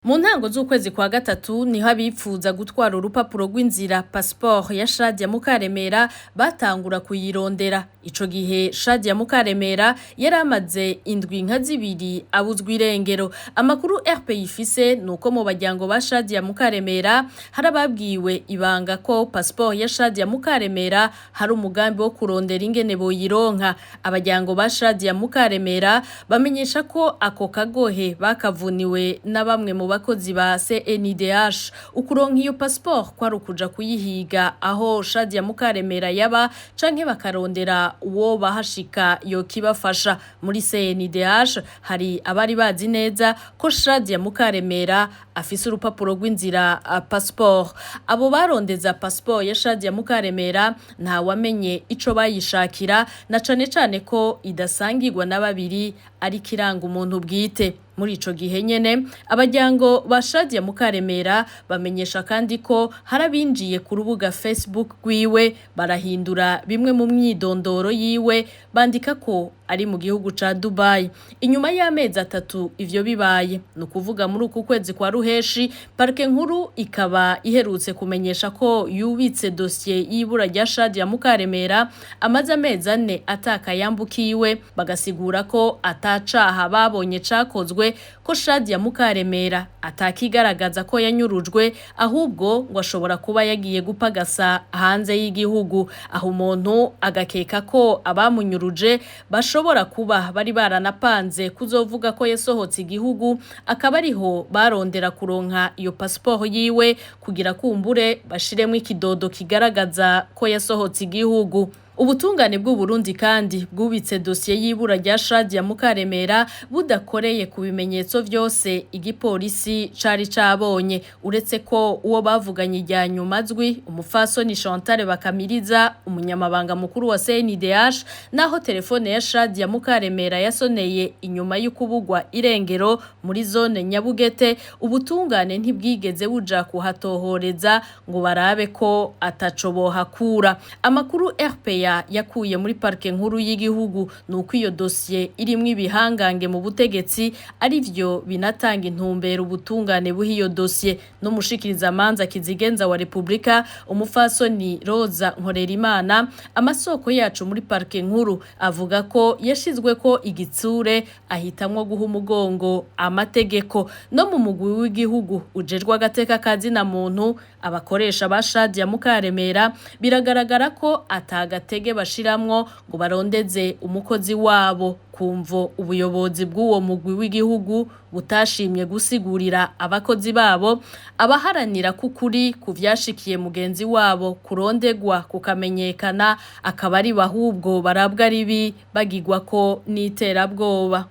Mu ntango z'ukwezi kwa gatatu niho abipfuza gutwara urupapuro rw'inzira passeport ya Shadia Mukaremera batangura kuyirondera. Ico gihe Shadia Mukaremera yari amaze indwi nka zibiri abuzwa irengero. Amakuru RPI ifise nuko mu baryango ba Shadia Mukaremera hari ababwiwe ibanga ko passeport ya Shadia Mukaremera hari umugambi wo kurondera ingene boyironka. Abaryango ba Shadia Mukaremera bamenyesha ko ako kagohe bakavuniwe na bamwe mu bakozi ba CNIDH. Ukuronka iyo passeport kwari ukuja kuyihiga aho Shadia Mukaremera yaba canke bakarondera uwo bahashika yokibafasha. Muri CNIDH hari abari bazi neza ko Shadia Mukaremera afise urupapuro rw'inzira passeport. Abo barondeza passeport ya Shadia Mukaremera nta wamenye ico bayishakira, na cane cane ko idasangirwa na babiri ariko iranga umuntu bwite. Muri ico gihe nyene abaryango ba Shadia Mukaremera bamenyesha kandi ko hari abinjiye ku rubuga Facebook rwiwe barahindura bimwe mu myidondoro yiwe, bandika ko ari mu gihugu ca Dubai. Inyuma y'amezi 3 ivyo bibaye, ni ukuvuga muri uku kwezi kwa Ruheshi, parke nkuru ikaba iherutse kumenyesha ko yubitse dosiye y'ibura rya Shadia Mukaremera amaze amezi 4 atakayambukiwe, bagasigura ko atacaha babonye cakozwe, ko Shadia Mukaremera atakigaragaza ko yanyurujwe, ahubwo ngo ashobora kuba yagiye gupagasa hanze y'igihugu, aho umuntu agakeka ko abamunyuruje bashobora kuba bari baranapanze kuzovuga ko yasohotse igihugu, akaba ariho barondera kuronka iyo passeport yiwe kugira kumbure bashiremwo ikidodo kigaragaza ko yasohotse igihugu. Ubutungane bw'u Burundi kandi bwubitse dosiye y'ibura rya Shadia Mukaremera budakoreye ku bimenyetso vyose igipolisi cari cabonye, uretse ko uwo bavuganye irya nyuma azwi, umufasoni Chantal Bakamiriza, umunyamabanga mukuru wa CNIDH, naho telefone ya Shadia Mukaremera yasoneye inyuma y'ukubugwa irengero muri zone Nyabugete, ubutungane ntibwigeze buja kuhatohoreza ngo barabe ko ataco bohakura. Amakuru RPA yakuye muri parke nkuru y'igihugu nuko iyo dosiye irimwo ibihangange mu butegetsi, arivyo binatanga intumbero ubutungane buha iyo dosiye. N'umushikiriza manza kizigenza wa Republika, umufasoni Roza Nkorerimana, amasoko yacu muri parke nkuru avuga ko yashizwe ko igitsure ahitamwo guha umugongo amategeko. No mu mugwi w'igihugu ujejwe agateka kazina muntu, abakoresha ba Shadia Mukaremera biragaragara ko atagatege bashiramwo ngo barondeze umukozi wabo, kumvo ubuyobozi bw'uwo mugwi w'igihugu butashimye gusigurira abakozi babo abaharanira kukuri kuvyashikiye mugenzi wabo kurondegwa kukamenyekana, akaba ari bahubwo barabwa ribi bagigwa ko n'iterabwoba.